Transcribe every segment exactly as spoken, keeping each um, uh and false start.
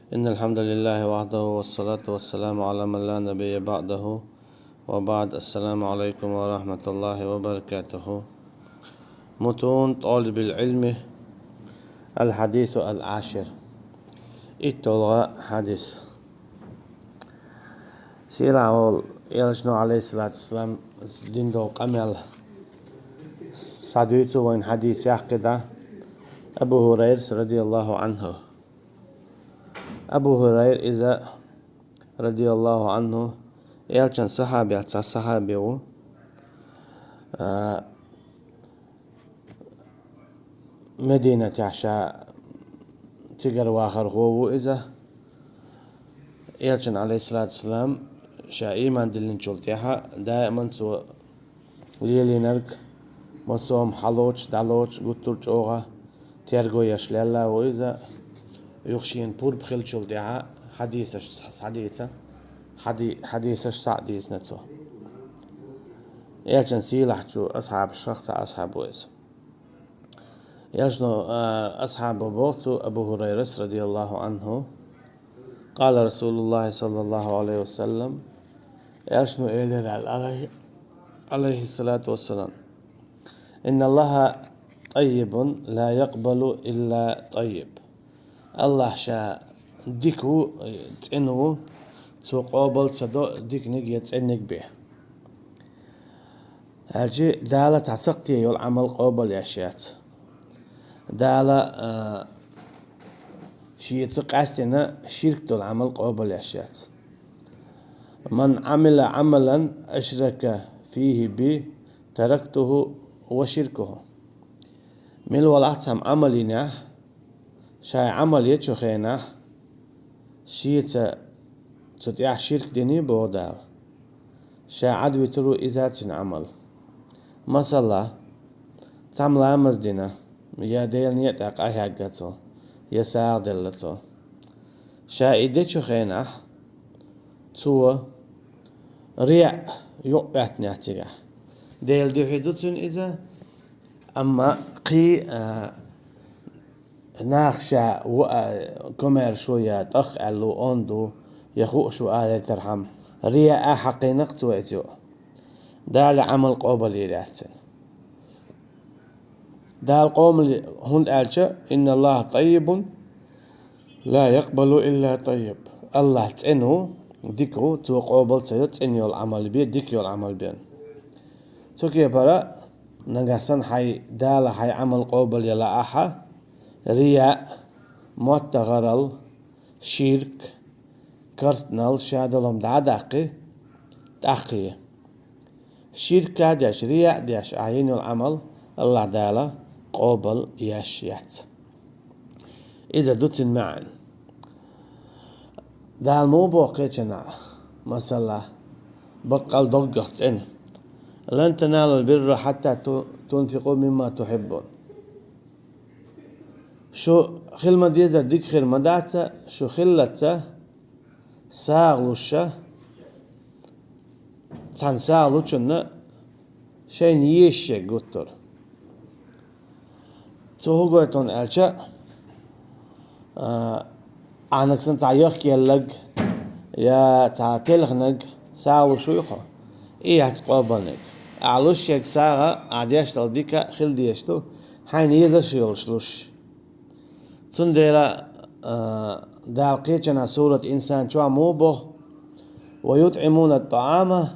إن الحمد لله وحده والصلاة والسلام على من لا نبي بعده وبعد. السلام عليكم ورحمة الله وبركاته. متون طالب العلم، الحديث العاشر. ИтталгӀа хьадис. Сийлахь волу Элчано, алейхиссалату вассалам, дина долу къамел схьадуьйцу вайн хьадис яккхида Абу Хурайрас, радияллаху анху. Абу Хурайра иза, радияллаху анху, Элчан сахьабех цхьа сахьаби ву. А, Мединатехь ша цигара вахархо ву иза. Элчан, алейхиссалату вассалам, ша ийман диллинчул тӀаьхьа даиман цо лелийнарг, массо а хӀума хьалоцуш, дӀалоцуш, гуттар а чӀогӀа терго еш лелла ву иза. Юха шена пурба хиллачул тӀаьхьа хьадисаш схьадийца, хьади-, хьадисаш схьа а дийцина цо. Элчан сийлахьчу асхьабашах цхьа асхьаб ву иза. Элчано, а, асхьабо боху цу Абу Хурайрас, радияллаху анху: قال رسول الله صلى الله عليه وسلم, Элчано элира аьлла, алейхи-, алейхиссалату вассалам: إن الله طيب لا يقبل إلا طيب. Аллахь ша дика ву, цӀена ву, цо къобал ца до диканиг я цӀенаниг бен. Аьлча, Дала цхьа сакхте йолу Ӏамал къобал еш яц. Дала, а, шеца къаьстина ширк долу Ӏамал къобал еш яц. من عمل عملا أشرك فيه بي تركته وشركه. Мила валахь цхьамма Ӏамал йинехь, шайн Ӏамал ечу хенахь, шеца цу тӀехь ширк дина боху Дала, ша Ӏадвитар ву иза цуьнан Ӏамал. Масала, цхьамма ламаз дина, я Делан некъа тӀехь къахьегна цо, я сагӀа делла цо. Ша и дечу хенахь, цо риаъ юкъахӀоьттинехь цигахь. Делан дуьхьа ду цуьнан иза, амма кхин, а, нах ша ву, а, комаьршо я тӀаккха аьлла ву, онда ву, я хууш ву алийтархьама, риаъ а хьакхийнакх цо иза юкъа. Дала Ӏамал къобал йийр яц цуьнан. Дала къомал, хӀунда аьлча: إن الله طيب لا يقبل إلا طيب. Аллахь цӀена ву, дика ву, цо къобал ца йо цӀена йолу Ӏамал бен, дика йолу Ӏамал бен. Цу кепара, нагахь санна хьайн Дала хьайн Ӏамал къобал яла ахьа, риаъ, мотт гӀарал, ширк, карстнал, ша долу хӀума дӀа а даккхий, тӀаккхий. Ширк а деш, риаъ а деш, ахьа йина йолу Ӏамал Аллахь Дала къобал еш яц. Иза ду цуьнан маьӀна. Дала муха боху кхечанхьа, масала, баккъал доггах цӀена: لن تنالوا البر حتى تنفقوا مما تحبون. Шу хила ма-дезара дика хир ма дац, шу хиллалц сагӀа луш, цхьана сагӀа лучунна шайна езаш ерг гуттар. Цо хӀун гойту аьлча, а, ахьаниг санна цхьа яхкаелларг я цхьа телхинарг сагӀа луш вуй хьо, и яц къобалниг. Ахьа луш ерг сагӀа, ахьа деш долу дика хила дезаш ду, хьайна езаш йолуш луш. Цундела, а, Дала кхечанхьа сурат Инсан чохь муха боху: ويطعمون الطعام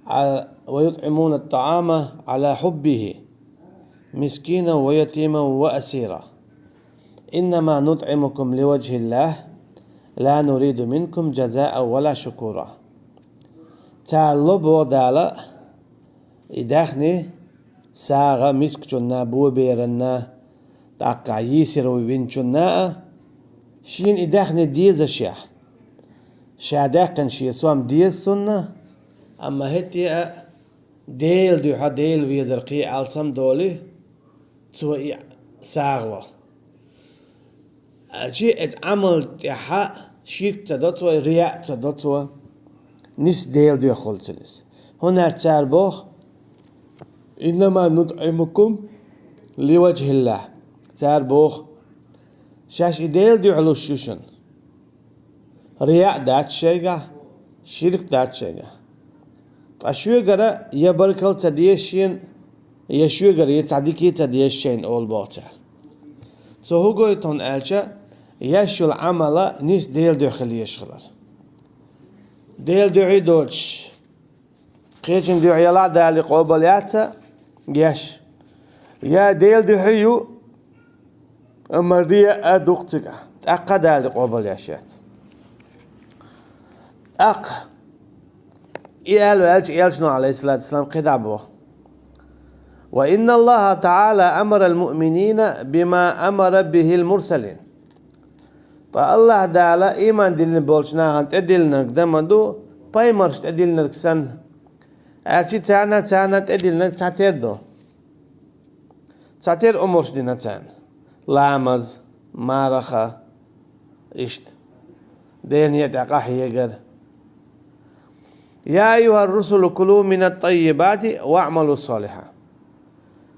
على، ويطعمون الطعام على حبه مسكينا ويتيما وأسيرا إنما نطعمكم لوجه الله لا نريد منكم جزاء ولا شكورا. Цара ло боху Дала, и даьхни сагӀа мискачунна, боберанна, тӀаккха йийсира винчунна а, шена и даьхни дезашехь, ша даьккхина шен сом деза цунна, амма хӀетте а Делан дуьхьа, Делан везар кхин алсам долий, цо и сагӀа ло. Чи эцу Ӏамал тӀехьа ширк ца до цо, риаъ ца до цо, нис Делан дуьхьа хуьлу цуьнан иза. ХӀунда аьлча цара боху: إنما نطعمكم لوجه الله. Цара боху: шаьш и Делан дуьхьа луш ю шуна. Рияъ дац шайгахь, ширк дац шайгахь. Ткъа шуьгара я баркалла ца деза шена, я шуьгара я цхьа дика ца деза шена олу боху цара. Цо хӀун гойту хьуна аьлча, еш йолу Ӏамал нисса Делан дуьхьа хила езаш хилар. Делан дуьхьа доцуш, кхечун дуьхьа ялахь Дала къобал яц еш. Я Делан дуьхьа ю, амма рияъ а ду-кх цигахь, тӀаккха Дала къобал еш яц. ТӀаккха и аьлла ваьлча, элчано, Ӏалайхиссалату вассалам, кхидӀа боху: «Ва инна Аллаха таӀала амара ал-муъминина бима амара бихил мурсалин». Ткъа Аллаха Дала ийман диллина болчу нахана тӀедиллинарг дан ма ду, пайхамарш тӀедиллинарг санна. Аьлча царна, царна тӀедиллинарг цхьатера ду. Цхьатера омраш дина царна: ламаз, марха, иштта, Делан некъа тӀе къахьегар. «Я айюхар русулу кулу минат таййибати ва аъмалу салиха».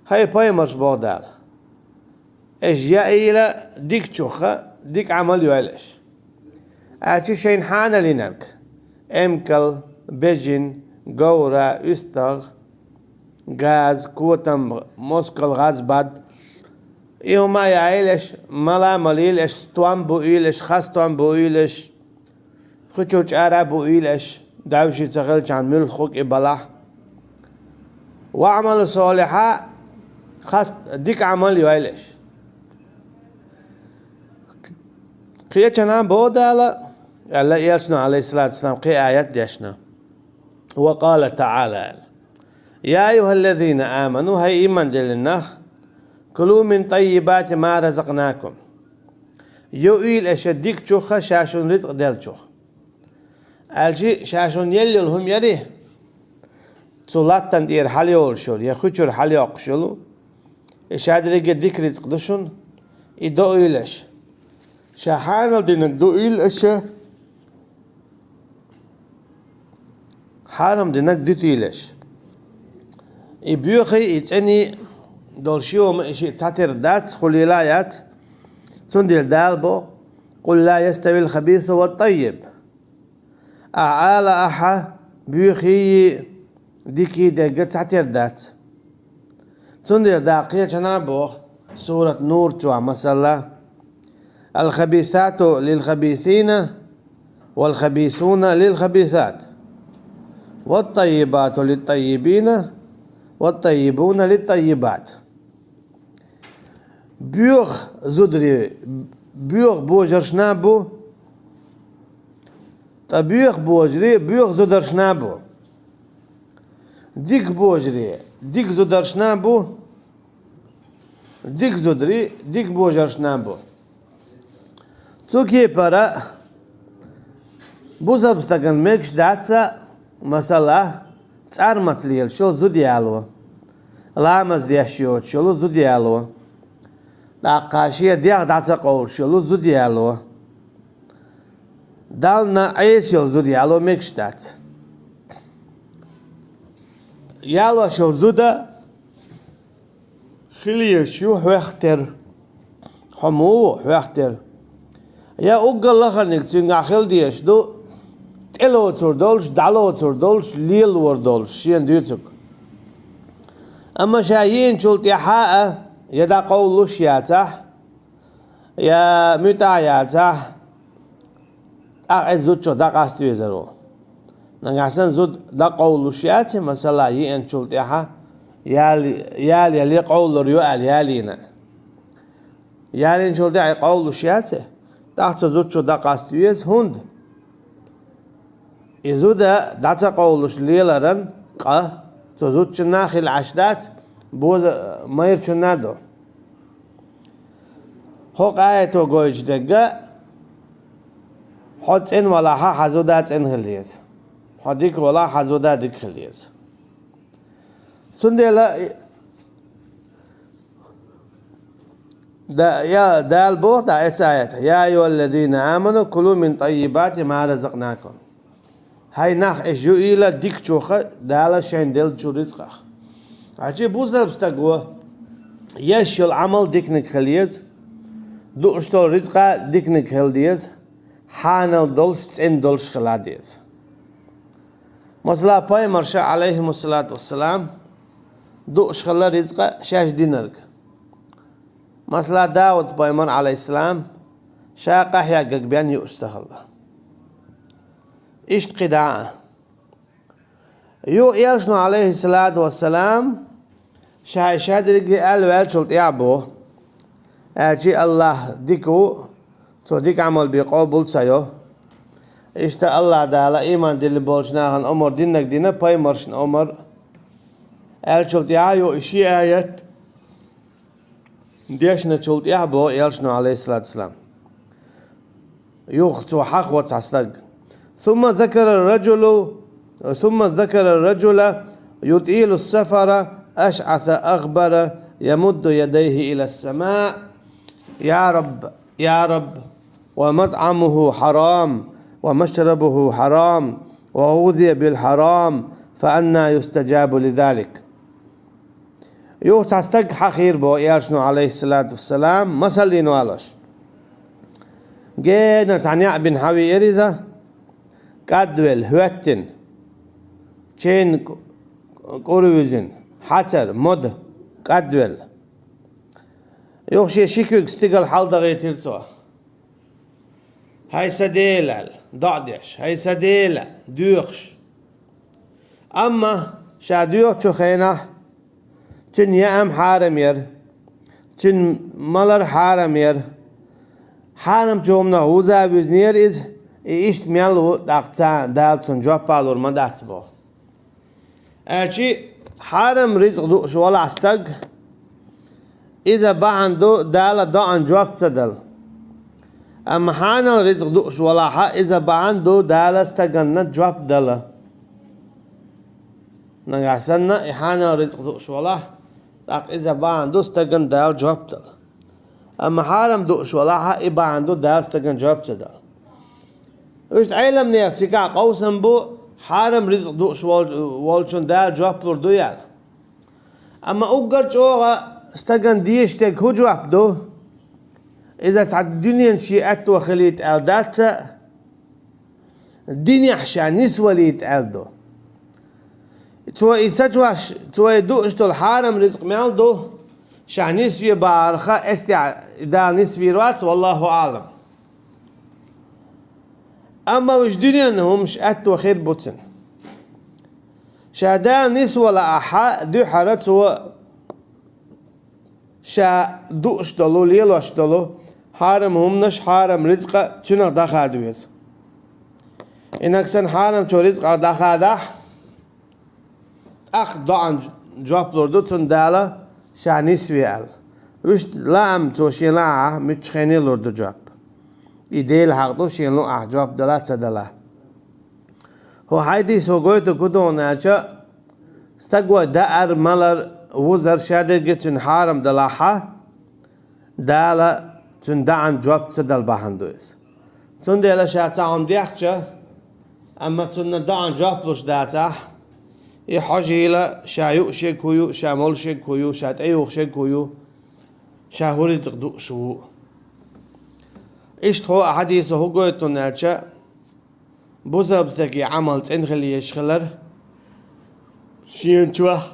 ХӀай пайхамарш, боху Дала, аш яийла дикачух, дика Ӏамал йойла аш. Аьлча шайна хьаналлинарг: эмкал, бежин, говра, уьстагӀ, газ, котам, москал, гӀаз, бад. И хӀума яийла аш, мала малийла аш, стом буийла аш, хастом буийла аш, хуьчуьра чӀара буийла аш, дӀовший ца хилчахьана муьлхха хӀума и балахь. «Ва аъмалу салиха», хас дика Ӏамал йойла аш. Кхечанхьа боху Дала, аьлла элчано, Ӏалайхиссалату вассалам, кхин аят дешна. «Ва къала таӀала», аьлла: «Я айюхаллазина аману», хӀай ийман диллина нах, «кулу мин таййибати ма разакънакум». Йойла аша дикачух ша шуна рицкъ деллачух. Аьлча ша шуна елла йолу хӀума яри, цу латтана тӀера хьалайолуш йолу, я хуьчуьра хьалайоккхуш йолу, и ша дерриге дика рицкъ ду шуна, и доуьйлаш. Ша хьанал динарг доуьйла аша, хьарам динарг дуьтийла аша. И боьхий, и цӀений долу ши хӀума и шиъ цхьатера дац, хӀун лела а яц. Цундела Дала боху: «Къул ла яставил хабису ва таййиб». Ахьа ала ахьа, боьхий, дикий дерг цхьатера дац. Цундела Дала кхечанхьа боху, сурат Нур чохь, масала: «Ал-хабисату лил-хабисина, вал-хабисуна лил-хабисат, ват-таййибату лит-таййибина, ват-таййибуна лит-таййибат». Боьха зударий боьха божаршна бу, ткъа боьха божарий боьха зударшна бу. Дика божарий дика зударшна бу, дика зударий дика божаршна бу. Цу кепара бусалба стагана мегаш дац, масала, цӀармат лелаш йолу зуда яло, ламаз деш йоцуш йолу зуда яло, тӀаккха шен дегӀ дӀа ца къовлуш йолу зуда яло, Далла Ӏеса йолу зуда яло мегаш дац. Ялош йолу зуда хила езаш ю хьох тера. Хьо муха ву хьох тера? Я уггар лахарниг цуьнгахь хила дезаш ду, тӀелоцур долуш, дӀалоцур долуш, лелор долуш, шена дуьйцург. Амма ша йиъначул тӀаьхьа а, я дӀакъовлуш яцахь, я муьтӀахь яцахь, тӀаккха иза зудчух дӀакъаста везар ву. Нагахь санна зуда дӀакъовлуш яций, масала, йиъначул тӀаьхьа ял-, ял-, яле къовлур ю аьлла ялийна. Ялийначул тӀаьхьа и къовлуш яций, тӀаккха цу зудчух дӀакъаста веза, хӀунда и зуда дӀа ца къовлуш леларан къа цу зудчунна хила Ӏаш дац, боза майрачунна ду. ХӀокху аято гойтуш дерг: хьо цӀена валахь, хьан зуда цӀена хила деза. Хьо дика валахь, хьан зуда дика хила деза. Цундела да-, я, Дала боху тӀаккха эцу аятехь: «Я айюхаллазина аману, кулу мин таййибати ма разакънакум». ХӀай нах, аш юийла дикачух Дала шайна деллачу рицкъах. Хьаьжчи бусалба стаг ву, еш йолу Ӏамал диканиг хила еза, дууш долу рицкъа диканиг хила деза, хьанал долуш, цӀена долуш хила деза. Масала, пайхамарша, Ӏалайхимуссалату вассалам, дууш хилла ризкъа шаьш динарг. Масала, Дауд пайхамар, Ӏалайхиссалам, ша къахьегга бен юуш ца хилла. Иштта кхидӀа а. Юха элчано, Ӏалайхиссалату вассалам, ша шадерриге аьлла ваьллачул тӀаьхьа боху, аьлча Аллахь дика ву, цо дика Ӏамал бен къобал ца йо. Иштта Аллахь Дала ийман диллина болчу нахана омра диннарг дина, пайхамаршна омра аьллачул тӀаьхьа юха и ши аят дешначул тӀаьхьа боху элчано, Ӏалайхиссалату вассалам. Юха цо хьахо цхьа стаг. ثم ذكر الرجل، ثم ذكر الرجل يطيل السفر أشعث أغبر يمد يديه إلى السماء: يا رب، يا رب، ومطعمه حرام، ومشربه حرام، وغذي بالحرام، فأنى يستجاب لذلك. Юха цхьа стаг хьахийра боху элчано, Ӏалайхиссалату вассалам, масал дина волуш. Гена цхьа неӀ бина хьан веара иза, кӀадвелла, хӀоьттина, чейна кӀур вуьзина, хьацар, мода, кӀадвелла. Юха шен ши куьг стигала хьаладахийтира цо. «ХӀай сан Дела», — аьлла, доӀа деш, «хӀай сан Дела», — доьхуш. Амма ша доьхучу хенахь цуьнан яам хьарам яра, цуьнан малар хьарам яра. Хьарамчу хӀуманах вуза вуьзнера иза, и иштта мел ву, тӀаккха царна Дала цунна жоп лур ма дац боху. Аьлча, хьарам ризкъ дууш валахь стаг, иза бахьана ду Дала доӀан жоп ца дала. Амма хьанал ризкъ дууш валахьа, иза бахьана ду Дала стаганна жоп дала. Нагахь санна и хьанал ризкъ дууш валахь, тӀаккха иза бахьана ду стаганна Дала жоп дала. Амма хьарам дууш валахьа, и бахьана ду Дала стагана жоп ца дала. Иштта Ӏеламнех цигахь къовсам бу, хьарам ризкъ дууш вол-, волчун Дала жоп лур ду аьлла. Амма уггар чӀогӀа стагана дезаш дерг хӀун жоп ду? Иза цхьа дуьненан шен аьтто хилийта аьлла дац а, динехь ша нисвалийта аьлла ду. Цо и сачош, цо и дууш долу хьарам ризкъ мел ду, ша нисве бахарх эстехь Дала нисвийр вац, валлаху аӀлам. Амма уьш дуьненан хӀумаш аьтто хир бу цуьнан. Ша Дала нисвала ахьа дуьхьара цо ша дууш долу, лелош долу хьарам хӀуманаш, хьарам ризкъа цуьнах дӀахада веза. И нагахь санна хьарамчу ризкъах дӀахадахь, тӀаккха доӀан жоп лур ду цунна Дала, ша нисве аьлла. Вуьшта лаам цо шен лаахь, муьлххачу хене лур ду жоп. И Делан хьакъ ду, шен луахь жоп дала а, ца дала а. ХӀокху хьадисо гойтург хӀун ду аьлча, стага даар, малар, вузар шадерриге цуьнан хьарам далахьа, Дала цуьнан доӀан жоп ца дала бахьана ду иза. Цундела ша цхьа хӀума дехча, амма цунна доӀан жоп луш дацахь, и хьожийла, ша юуш ерг хӀун ю, ша молуш ерг хӀун ю, ша тӀеюхуш ерг хӀун ю, ша хӀун ризкъ дууш ву. Иштта хӀокху хьадисо хӀун гойту аьлча, бусалба стеган Ӏамал цӀена хила езаш хилар, шена чохь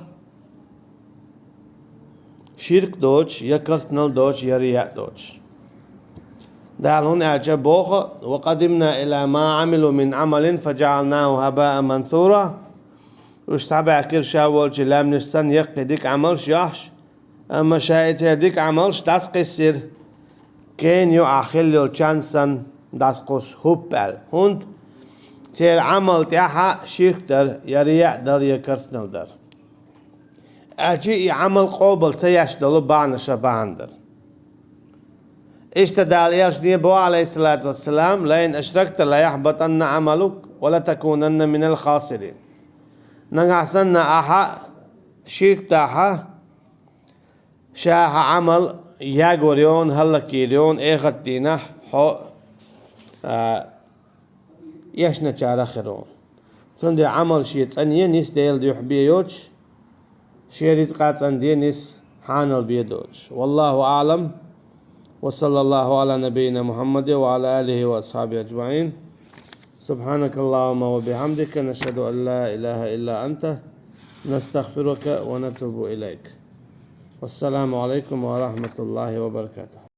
ширк доцуш, я керстанал доцуш, я рияъ доцуш. Дала хӀунда аьлча боху: «Ва къадимна ила ма Ӏамилу мин Ӏамалин фаджаӀалнаху хӀабаан мансура». Уьш схьабаьхкира ша волчу лаьмнаш санна яккхий дика Ӏамалш йохьуш, амма ша и церан дика Ӏамалш дӀасакхиссира, кена юкъахь хилла йолу чан санна дӀасакхуссуш, хӀуппа аьлла. ХӀунда? Церан Ӏамал тӀехь ширк дара, я рияъ дара, я керстанал дара. Аьлча и Ӏамал къобал ца еш долу бахьанаш бахьана дара. Иштта Дала элчане боху, Ӏалайхиссалату вассалам: «Лаин ашракта лаяхьбатанна Ӏамалук ва латакунанна минал хасирин». Нагахь санна ахьа ширк дахьа, ша хьан Ӏамал ягор йону, хӀаллакйийр йону, эхарт дийнахь хьо, а, эшначарах хир ву. Цундела Ӏамал шен цӀанъе, нис Делан дуьхьа бен йоцуш, шен ризкъа цӀанъе, нис хьанал бен доцуш. Валлаху аӀлам. وصلى الله على نبينا محمد وعلى آله وأصحابه أجمعين. سبحانك اللهم وبحمدك، نشهد أن لا إله إلا أنت، نستغفرك ونتوب إليك. والسلام عليكم ورحمة الله وبركاته.